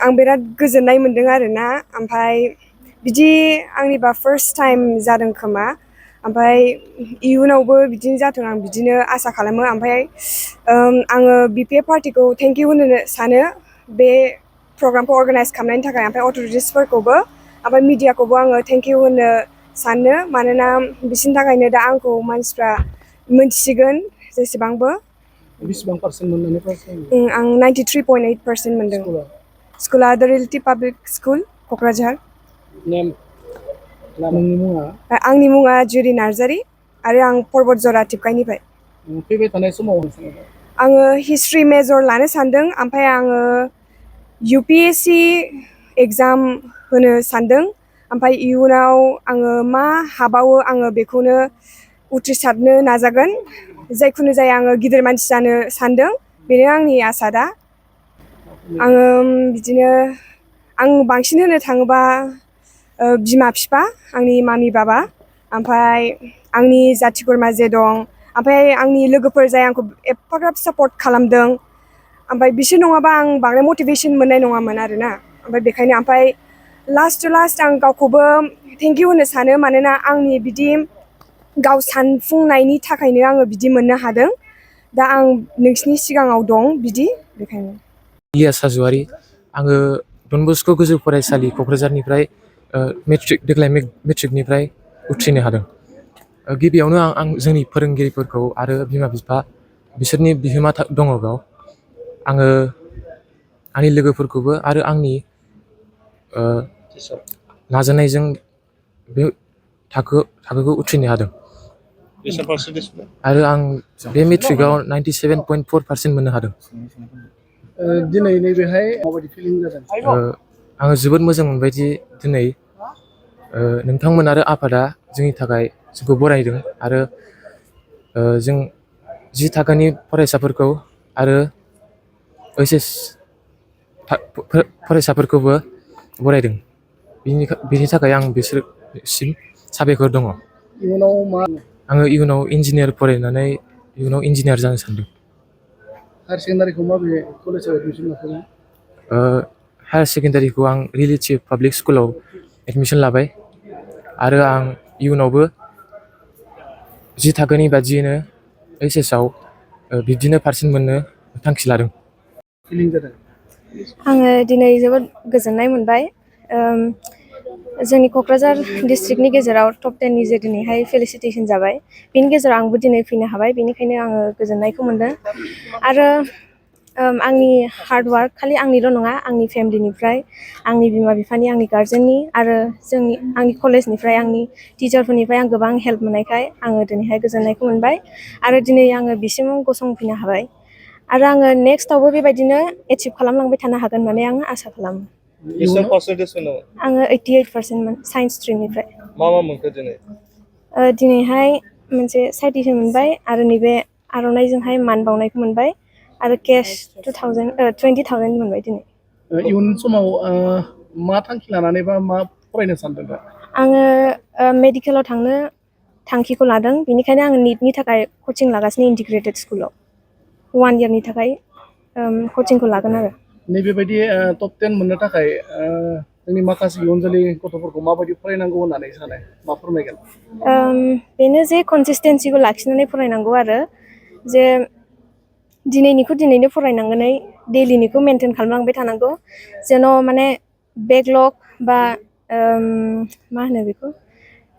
आं बिराद गोजोननाय मोन्दों आरोना ओमफ्राय बिदि आंनिबा फार्स्ट टाइम जादों खोमा ओमफ्राय इयुनावबो बिदिनो जाथों आं बिदिनो आसा खालामो ओमफ्राय आङो BPF पार्टिखौ थेंक इउ होनो सानो बे प्रग्रामखौ अर्गानाइज खालामनायनि थाखाय ओमफ्राय अथ'रिटिसफोरखौबो ओमफ्राय मिडियाखौबो आङो थेंक इउ होनो सानो मानोना बिसोरनि थाखायनो दा आंखौ मानसिफ्रा मोनथिसिगोन जेसेबांबो बेसेबां पार्सेन्ट मोननानै पास जायो? आं 93.8% मोनदों। स्कुला द रियेलिटि पाब्लिक स्कुल क'क्राझार। नोंनि मुङा? आंनि मुङा जुरि नार्जारि आरो आं पर्बतजरा टिपकाइनिफ्राय। फैबाय थानाय समाव आङो हिस्ट्रि मेजर लानो सानदों ओमफ्राय आङो UPSC एग्जाम होनो सानदों ओमफ्राय इयुनाव आङो मा हाबावो आङो बेखौनो उथ्रिसारनो नाजागोन जायखुनु जाया आङो गिदिर मानसि जानो सानदों बेनो आंनि आसा दा आङो बिदिनो आं बांसिन होनो थाङोबा बिमा बिफा आंनि मामि बाबा ओमफ्राय आंनि जाथि खुरमा जे दं ओमफ्राय आंनि लोगोफोर जाय आंखौ एफाग्राब सापर्ट खालामदों ओमफ्राय बिसोर नङाबा आं बांद्राय मटिभेसन मोननाय नङामोन आरोना ओमफ्राय बेखायनो ओमफ्राय लास्ट टु लास्ट आं गावखौबो थेंक इउ होनो सानो मानोना आंनि बिदि गाव सानफुंनायनि थाखायनो आङो बिदि मोननो हादों दा आं नोंसिनि सिगाङाव दं बिदि बेखायनो। इलियास हाज'वारि आङो डन बस्क' गोजौ फरायसालि क'क्राझारनिफ्राय देग्लाय मेट्रिकनिफ्राय उथ्रिनो हादों। गिबियावनो आं जोंनि फोरोंगिरिफोरखौ आरो बिमा बिफा बिसोरनि बिहोमा दङ बेयाव आङो आंनि लोगोफोरखौबो आरो आंनि नाजानायजों बे थाखोखौ उथ्रिनो हादों आरो आं बे मेट्रिकआव 97.4% मोननो हादों। दिनै नैबेहाय माबायदि फिलिं जादों? आङो जोबोद मोजां मोनबाय दि दिनै नोंथांमोन आरो आफादा जोंनि थाखाय जोंखौ बरायदों आरो जों 10 थाखोनि फरायसाफोरखौ आरो HS फरायसाफोरखौबो बरायदों बिनि थाखाय आं बिसोरसिम साबायखर दङ। आङो इयुनाव इन्जिनियार फरायनानै इयुनाव इन्जिनियार जानो सानदों। हायार सेकेन्डारिखौ माबे कलेजाव एडमिसन लाखो? हायार सेकेन्डारिखौ आं रियेलिटि पाब्लिक स्कुलाव एडमिसन लाबाय आरो आं इयुनावबो 10 थाखोनि बादियैनो HS आव बिब्दिनो पारसेन्ट मोननो थांखि लादों। आङो दिनै जोबोद गोजोननाय मोनबाय जोंनि क'क्राझार डिस्ट्रिक्टनि गेजेराव टप 10 नि जे दिनैहाय फेलिसिटेसन जाबाय बेनि गेजेराव आंबो दिनै फैनो हाबाय बेनिखायनो आङो गोजोननायखौ मोनदों आरो आंनि हार्डवार्क खालि आंनिल' नङा आंनि फेमिलिनिफ्राय आंनि बिमा बिफानि आंनि गार्जेननि आरो आंनि कलेजनिफ्राय आंनि टिचारफोरनिफ्राय आं गोबां हेल्प मोननायखाय आङो दिनैहाय गोजोननायखौ मोनबाय आरो दिनै आङो बिसिमाव गसंफैनो हाबाय आरो आङो नेक्स्टआवबो बेबायदिनो एचिभ खालामलांबाय थानो हागोन होननानै आङो आसा खालामो। आङो 88% साइन्स स्ट्रिमनिफ्राय। मा मोनखो दिनै? दिनैहाय मोनसे साइटिसन मोनबाय आरो नैबे आर'नाइजोंहाय मान बावनायखौ मोनबाय आरो केस 20,000 मोनबाय दिनै। इयुन समाव मा थांखि लानानै बा मा फरायनो सानदों दा? आङो मेडिकेलाव थांनो थांखिखौ लादों बेनिखायनो आङो निटनि थाखाय कचिं लागासिनो इन्टिग्रेटेड स्कुलाव 1 इयारनि थाखाय कचिंखौ लागोन आरो। नैबेबायदि टप 10 मोननो थाखाय जोंनि माखासे इयुन जोलै गथ'फोरखौ माबायदि फरायनांगौ होननानै सानो मा फोरमायगोन? बेनो जे कनसिस्टेन्सिखौ लाखिनानै फरायनांगौ आरो जे दिनैनिखौ दिनैनो फरायनांगोनै डेलिनिखौ मेनटेन खालामलांबाय थानांगौ जेन' माने बेकलग बा मा होनो बेखौ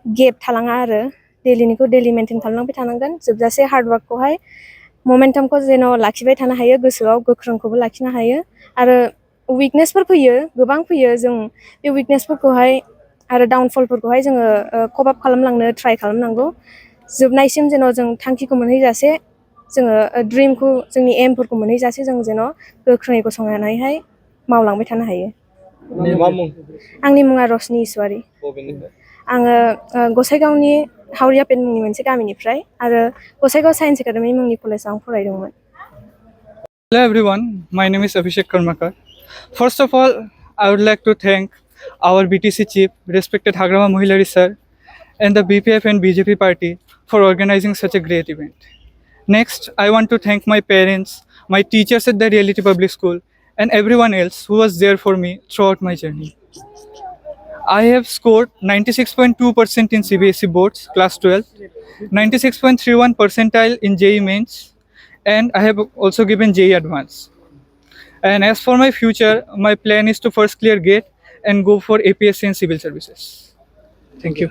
गेप थालाङा आरो डेलिनिखौ डेलि मेनटेन खालामलांबाय थानांगोन जोबजासे हार्डवार्कखौहाय ममेन्टामखौ जेन' लाखिबाय थानो हायो गोसोआव गोख्रोंखौबो लाखिनो हायो आरो उइकनेसफोर फैयो गोबां फैयो जों बे उइकनेसफोरखौहाय आरो डाउनफलफोरखौहाय जोङो कप आप खालामलांनो ट्राइ खालामनांगौ जोबनायसिम जेन' जों थांखिखौ मोनहैजासे जोङो ड्रिमखौ जोंनि एमफोरखौ मोनहैजासे जों जेन' गोख्रोङै गसंनानैहाय मावलांबाय थानो हायो। आंनि मुङा रशनि इसवारि। आङो गसाइगावनि हावरियापेन मुंनि मोनसे गामिनिफ्राय आरो गसाइगाव साइन्स एकाडेमि मुंनि कलेजाव आं फरायदोंमोन। Hello everyone, my name is Abhishek Karmakar. First of all, I would like to thank our BTC chief, respected Hagrama Mohilari sir, and the BPF and BJP party for organizing such a great event. Next, I want to thank my parents, my teachers at the Reality Public School, and everyone else who was there for me throughout my journey. I have scored 96.2% in CBSE boards, class 12, 96.31 percentile in JEE mains, and I have also given JEE advance. And as for my future, my plan is to first clear GATE and go for APSC and civil services. Thank you.